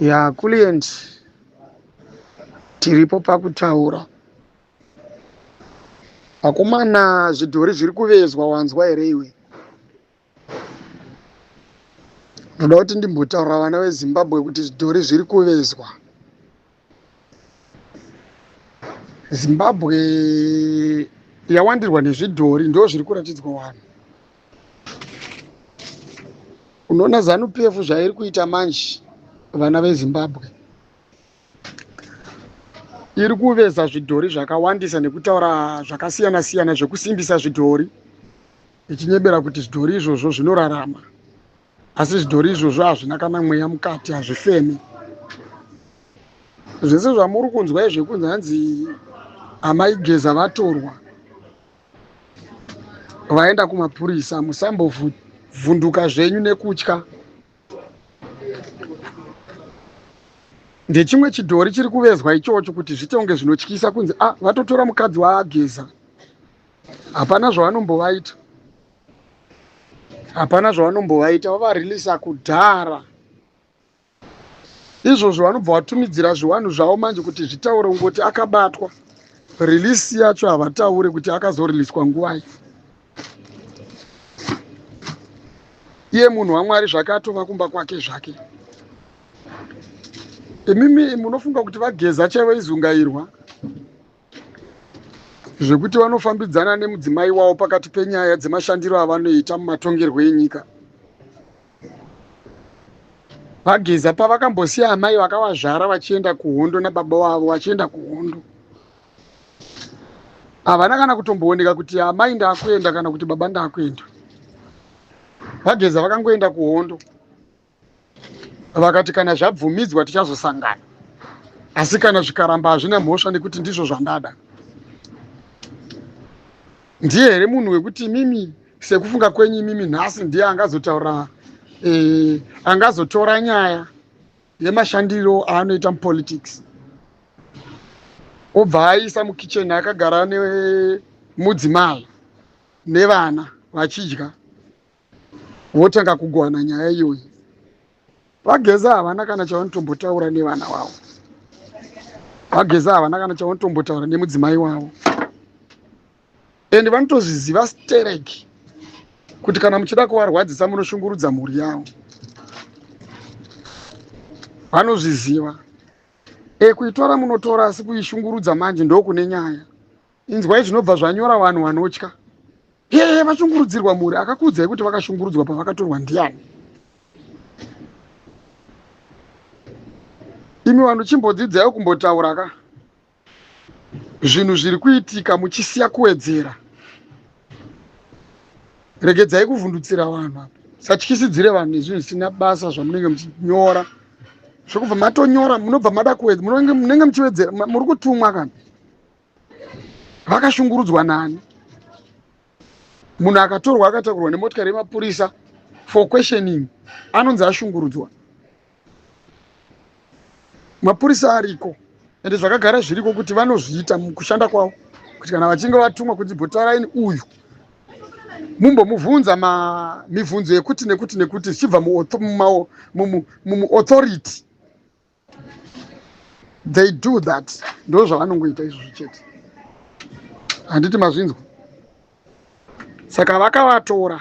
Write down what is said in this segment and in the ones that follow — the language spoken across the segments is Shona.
Ya Kulient tiripo pakutaura. Vakomana zvidhori zviri kuvezwa wanzwa here iwe? Ndoda kuti ndimbotaurira vana veZimbabwe kuti zvidhori zviri kuvezwa. Zimbabwe yawandirwa nezvidhori ndo zviri kuratidzwa vanhu. Unoona Zanu PF zvairi kuita manje vana veZimbabwe iri kuveza zvidhori zvakawandisa nekutaura zvakasiyana siyana zvekusimbisa zvidhori ichinyebera kuti zvidhori izvozvo zvinorarama asi zvidhori izvozvo hazvina kana mweya mukati hazvifemi zvese zvamuri kunzwa izvekunzi hanzi amai geza vatorwa vaenda kumapurisa musambovhunduka zvenyu nekutya ndechimwe chidhori chiri kuvezwa ichocho kuti zviite kunge zvinotyisa kunzi a ah, vatotora mukadzi waageza hapana zvavanombovaita hapana zvavanombovaita vavarilisa kudhara izvozvo vanobva vatumidzira zviwanhu zvavo manje kuti zvitaure kungoti akabatwa release yacho havataure kuti akazoriliswa nguvai iye munhu wamwari zvake atova kumba kwake zvake imimi munofunga kuti vageza chaivo izungairwa zvekuti vanofambidzana nemudzimai wavo pakati penyaya dzemashandiro avanoita mumatongerwo enyika VaGeza pavakambosiya amai vakavazvara vachienda kuhondo nababa wavo vachienda kuhondo havana kana kutombooneka kuti amai ndakuenda kana kuti baba ndakuenda VaGeza vakangoenda kuhondo vakati kana zvabvumidzwa tichazosangana asi kana zvikaramba hazvina mhosva nekuti ndizvo zvandada ndiye here munhu wekuti imimi sekufunga kwenyu imimi nhasi ndiye angazotaura eh, angazotora nyaya yemashandiro aanoita mupolitics obva aisa mukitchen akagara nemudzimai nevana vachidya votanga kugowana nyaya iyoyi vageza havana kana chavanotombotaura nevana vavo vageza havana kana chavanotombotaura nemudzimai wavo and vanotozviziva stereki kuti kana muchida kuvarwadzisa munoshungurudza mhuri yavo vanozviziva e kuitora munotora asi kuishungurudza manje ndokune nyaya inzwai zvinobva zvanyora vanhu vanotya hee vashungurudzirwa mhuri akakuudzai kuti vakashungurudzwa pavakatorwa ndiani imi vanhu chimbodzidzai kumbotaura ka zvinhu zviri kuitika muchisiya kuwedzera regedzai kuvhundutsira vanhu apa satyisidzire vanhu nezvinhu zvisina basa zvamunenge muchinyora zvekubva matonyora munobva mada kuwedza munenge muchiwedzera muri kutumwa kana vakashungurudzwa nani munhu akatorwa akatakurwa nemotikari yemapurisa for questioning anonzi ashungurudzwa mapurisa ariko ende zvakagara zviriko kuti vanozviita mukushanda kwavo kuti kana vachinge vatumwa kunzi bhotaraini uyu mumbomubvunza mibvunzo yekuti nekuti nekuti zvichibva muauthority they do that ndo zvavanongoita izvozvo chete handiti mazvinzwa saka vakavatora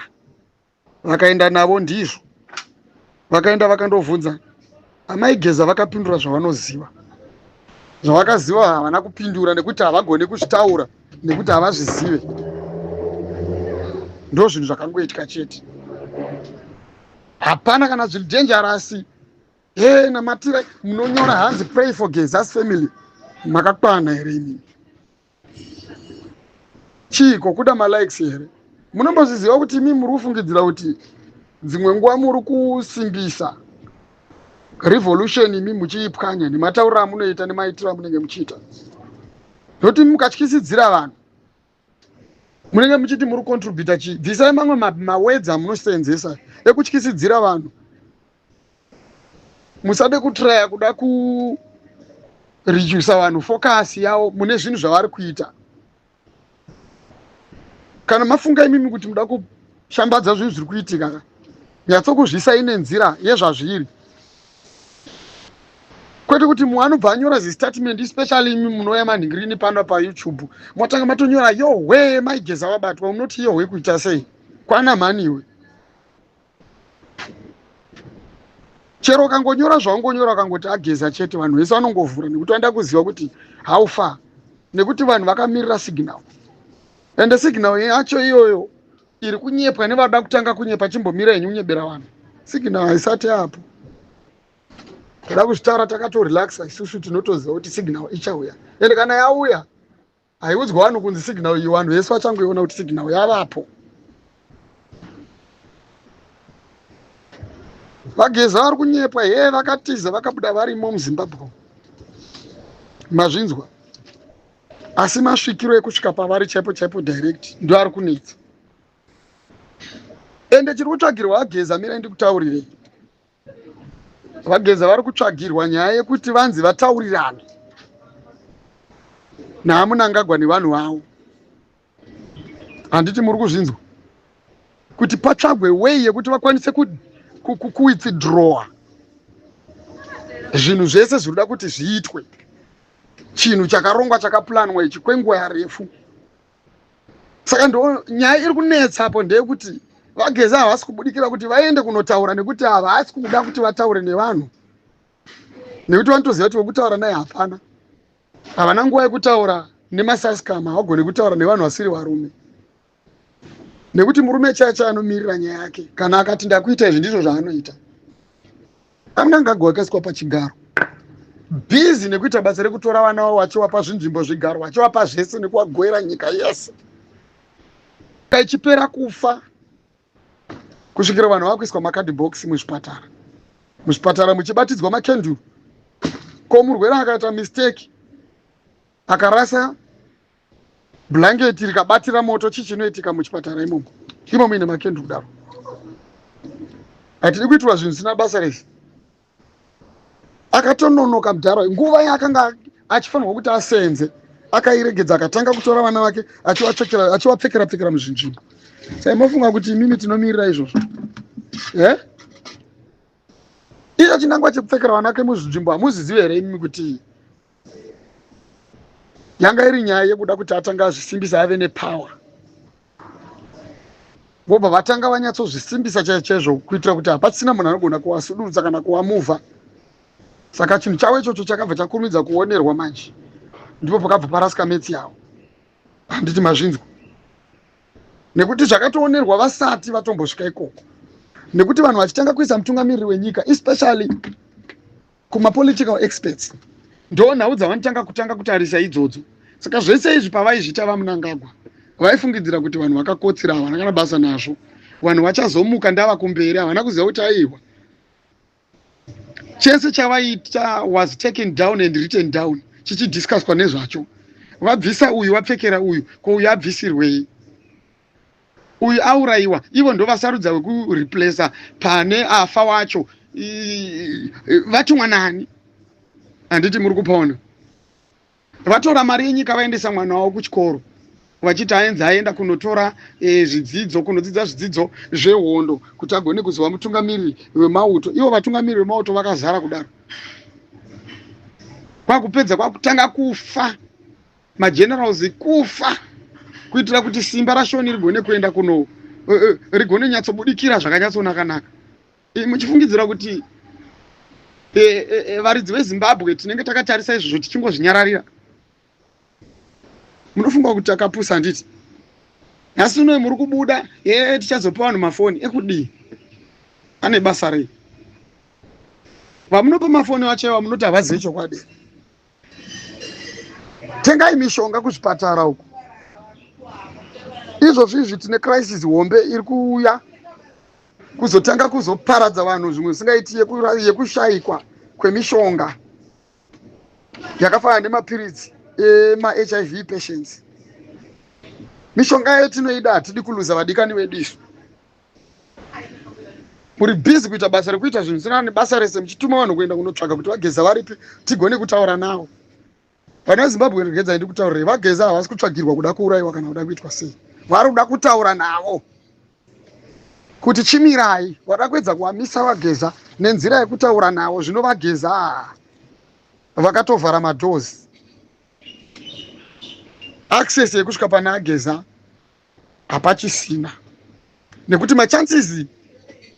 vakaenda navo ndizvo vakaenda vakandovhunza amai geza vakapindura zvavanoziva zvavakaziva havana kupindura nekuti havagone kuzvitaura nekuti havazvizive ndo zvinhu zvakangoitika chete hapana kana zviri dangerous Hey, namatira munonyora hanzi pray for Geza's family makakwana here imimi chiiko kuda malikes here munombozviziva kuti imi muri kufungidzira kuti dzimwe nguva muri kusimbisa revolution imi muchiipwanya nematauriro amunoita nemaitiro amunenge muchiita nokuti mukatyisidzira vanhu munenge muchiti muri contributa chii bvisai mamwe mawords amunoseenzesa ekutyisidzira vanhu musade kutraya kuda kuredusa vanhu focus yavo mune zvinhu zvavari kuita kana mafunga imimi kuti muda kushambadza zvinhu zviri kuitika ka nyatsokuzvisai nenzira yezvazviri. Kwete kuti mumwe anobva anyora zistatement, especially imi munouya manhingirini pano paYouTube, motanga matonyora yohwe maigeza vabatwa. Unoti yohwe kuita sei? Kwana mhaniwe. Chero ukangonyora zvaungonyora, ukangoti ageza chete, vanhu vese vanongovhura nekuti vanoda kuziva kuti how far, nekuti vanhu vakamirira signal, ende signal yacho iyoyo iri kunyepwa nevada kutanga kunyepa. Chimbomira henyu kunyebera vanhu, signal haisati apo. Toda kuzvitaura takatorelaxa isusu, tinotoziva kuti signal ichauya, ende kana yauya haiudzwa vanhu kunzi signal iyi, vanhu vese vachangoiona kuti signal yavapo. Vageza vari kunyepwa he, vakatiza vakabuda varimo muZimbabwe, mazvinzwa? Asi masvikiro ekusvika pavari chaipo chaipo direct ndo ari kunetsa, ende chiri kutsvagirwa vageza, mirai ndikutaurirei. Vageza vari kutsvagirwa nyaya yekuti vanzi vataurirane naaMunangagwa nevanhu vavo, handiti muri kuzvinzwa? Kuti patsvagwe way yekuti vakwanise kuwithdrawa zvinhu zvese zviri kuda kuti zviitwe. Chinhu chakarongwa, chakaplanwa ichi kwenguva yarefu. Saka ndo nyaya iri kunetsa apo, ndeyekuti vageza havasi kubudikira kuti vaende kunotaura, nekuti havasi kuda kuti vataure nevanhu, nekuti vanotoziva kuti wekutaura naye hapana. Havana nguva yekutaura nemasaskama, havagone kutaura nevanhu vasiri varume, nekuti murume chaicho anomirira nyaya yake. Kana akati ndakuita izvi, ndizvo zvaanoita. Amunangagwa akaiswa pachigaro, bhizi nekuita basa rekutora vana vavo vachiwapa zvinzvimbo, zvigaro, vachiwapa zvese nekuvagoera nyika yese ichipera kufa, kusvikira vanhu vakuiswa makadhibhokisi muzvipatara, muzvipatara muchibatidzwa makenduru. Ko murwere akaita mistake, akarasa blanketi rikabatira moto, chii chinoitika muchipatara imomo, imo muine makenduru kudaro? Hatidi kuitirwa zvinhu zvisina basa rese. Akatononoka mudhara, nguva yaakanga achifanirwa kuti asenze akairegedza, akatanga kutora vana vake achiwapfekera pfekera muzvinzvimbo. Sai mofunga kuti imimi tinomirira izvozvo? E icho chinangwa chekupfekera vana vake muzvinzvimbo hamuzizivi here imimi kuti yanga iri nyaya yekuda kuti atanga azvisimbisa, ave nepower, vobva vatanga vanyatsozvisimbisa chaizvo chaizvo, kuitira kuti hapasina munhu anogona kuvasudurutsa kana kuvamuvha? Saka chinhu chavo ichocho chakabva chakurumidza kuonerwa manje, ndipo pakabva parasika metsi yavo, handiti mazvinzwa? Nekuti zvakatoonerwa vasati vatombosvika ikoko, nekuti vanhu vachitanga kuisa mutungamiriri wenyika, especially kumapolitical experts, ndo nhau dzavanotanga kutanga kutarisa idzodzo. Saka zvese izvi pavaizviita vaMunangagwa, vaifungidzira kuti vanhu vakakotsira, havana kana basa nazvo, vanhu vachazomuka ndava kumberi. Havana kuziva kuti aiwa, chese chavaita was taken down and written down, chichidiscusswa nezvacho. Vabvisa uyu, vapfekera uyu, ko uyu abvisirwei? Uyu aurayiwa, ivo ndovasarudza wekureplaca pane afa wacho, vatumwa nani? Handiti muri kupaona? Vatora mari yenyika, vaendesa mwana wavo kuchikoro, vachiti aenzi aenda kunotora zvidzidzo, kunodzidza zvidzidzo zvehondo kuti agone kuzova mutungamiriri wemauto. Ivo vatungamiriri vemauto vakazara kudaro, kwakupedza kwakutanga kufa magenerals, kufa kuitira kuti simba rashoni rigone kuenda kuno, rigone nyatsobudikira zvakanyatsonaka-naka. Muchifungidzira kuti varidzi veZimbabwe tinenge takatarisa izvozvo tichingozvinyararira? Munofunga kuti takapusa, handiti? Nhasi unoi muri kubuda ye tichazopa vanhu mafoni ekudii? Ane basa rei? Vamunopa mafoni vacho iva munoti havazivi chokwadi. Tengai mishonga kuzvipatara uku. Izvozvo izvi tine crisis hombe iri kuuya kuzotanga kuzoparadza vanhu, zvimwe zvisingaiti, yekushayikwa kwemishonga yakafanana nemapiritsi emaHIV patients. Mishonga yetinoida, hatidi kuluza vadikani vedu isu. Muri bhizi kuita basa rekuita zvinhu zvisina nebasa rese, muchituma vanhu kuenda kunotsvaga kuti vageza varipi, tigone kutaura navo. Vana veZimbabwe, regedzai ndikutaurire, vageza havasi kutsvagirwa kuda kuurayiwa kana kuda kuitwa sei. Vari kuda kutaura navo kuti chimirai. Vada kuedza kuvamisa vageza nenzira yekutaura navo. Zvino vageza Vakatovhara madoors, access yekusvika pana aGeza hapachisina, nekuti machances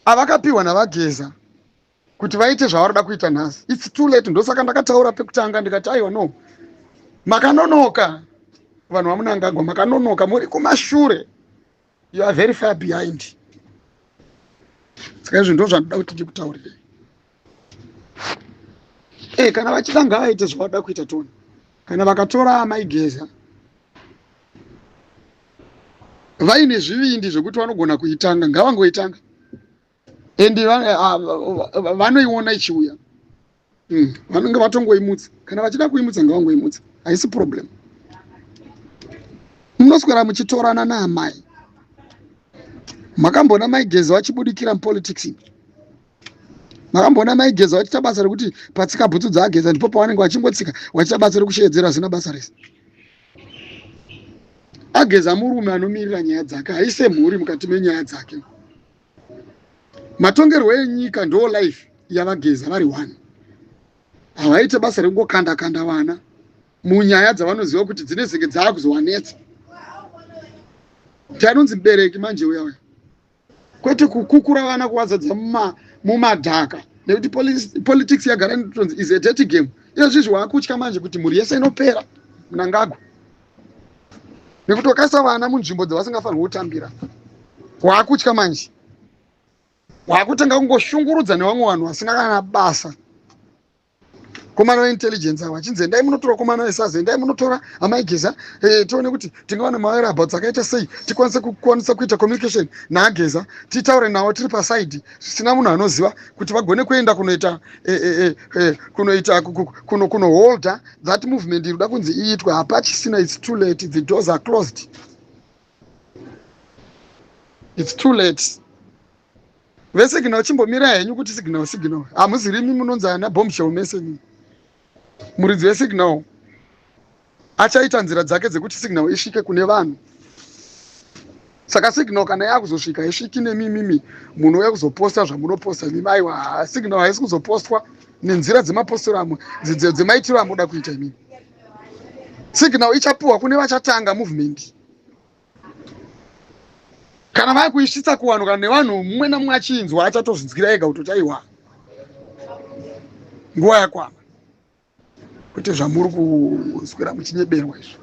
avakapiwa navaGeza kuti vaite zvavaroda kuita nhasi, it's too late. Ndosaka ndakataura pekutanga ndikati, aiwa, no, makanonoka vanhu vaMunangagwa, makanonoka, muri kumashure, you are very far behind. Saka izvi ndo zvandoda kuti ndikutaurirei. Kana vachida, ngavaite zvavada kuita toni. Kana vakatora amaiGeza vaine zvivindi zvekuti vanogona kuitanga, ngavangoitanga, and vanoiona ichiuya. Vanenge vatongoimutsa. Kana vachida kuimutsa, ngavangoimutsa, haisi problem. Munoswera muchitorana naamai. Makambona maiGeza vachibudikira mupolitics? Makambona maiGeza vachiita basa rekuti patsika bhutsu dzaageza ndipo pavanenge vachingotsika, vachiita basa rekushedzera zina basa rese? Ageza murume anomirira nyaya dzake, haise mhuri mukati menyaya dzake. Matongerwo enyika ndo life yavaGeza vari one. Havaite basa rekungokanda kanda vana munyaya dzavanoziva kuti dzinezenge dzaakuzovanetsa. Tianonzi mubereki manje uya uya, kwete kukukura vana kuvazadza mumadhaka, nekuti politics yagara inotonzi is a dirty game. Izvizvi waakutya manje kuti mhuri yese inopera, Mnangagwa, nekuti wakaisa vana munzvimbo dzavasingafanirwi kutambira. Waakutya manje, waakutanga kungoshungurudza nevamwe vanhu vasina kana basa. Komana veintelligence ava achinzi, "Endai munotora komana vesazi, endai munotora amaigeza, tione kuti tingava nemawhereabouts akaita sei, tikwanise kukwanisa kuita communication naageza, titaure navo tiri paside zvisina munhu anoziva, kuti vagone kuenda kunoita kunoita kunoholda that movement iri kuda kunzi iitwe." Hapachisina, it's too late, the doors are closed, it's too late. Vesignal, chimbomira henyu kuti signal, signal, hamuzirimi munonzi ana bombshell mese. Muridzi wesignal achaita nzira dzake dzekuti signal isvike kune vanhu. Saka signal kana yakuzosvika, isviki nemimimi munouya kuzoposta zvamunoposta imimi. Aiwa, signal haisi kuzopostwa nenzira dzemapostero amwe, dzemaitiro amuda kuita imimi. Signal ichapuhwa kune vachatanga movement. Kana vakuisvitsa kuvanhu, kana nevanhu, mumwe namumwe achinzwa, achatozvinzwira ega kuti aiwa, nguva yakwana, kwete zvamuri kuswera muchinyeberwa izvo.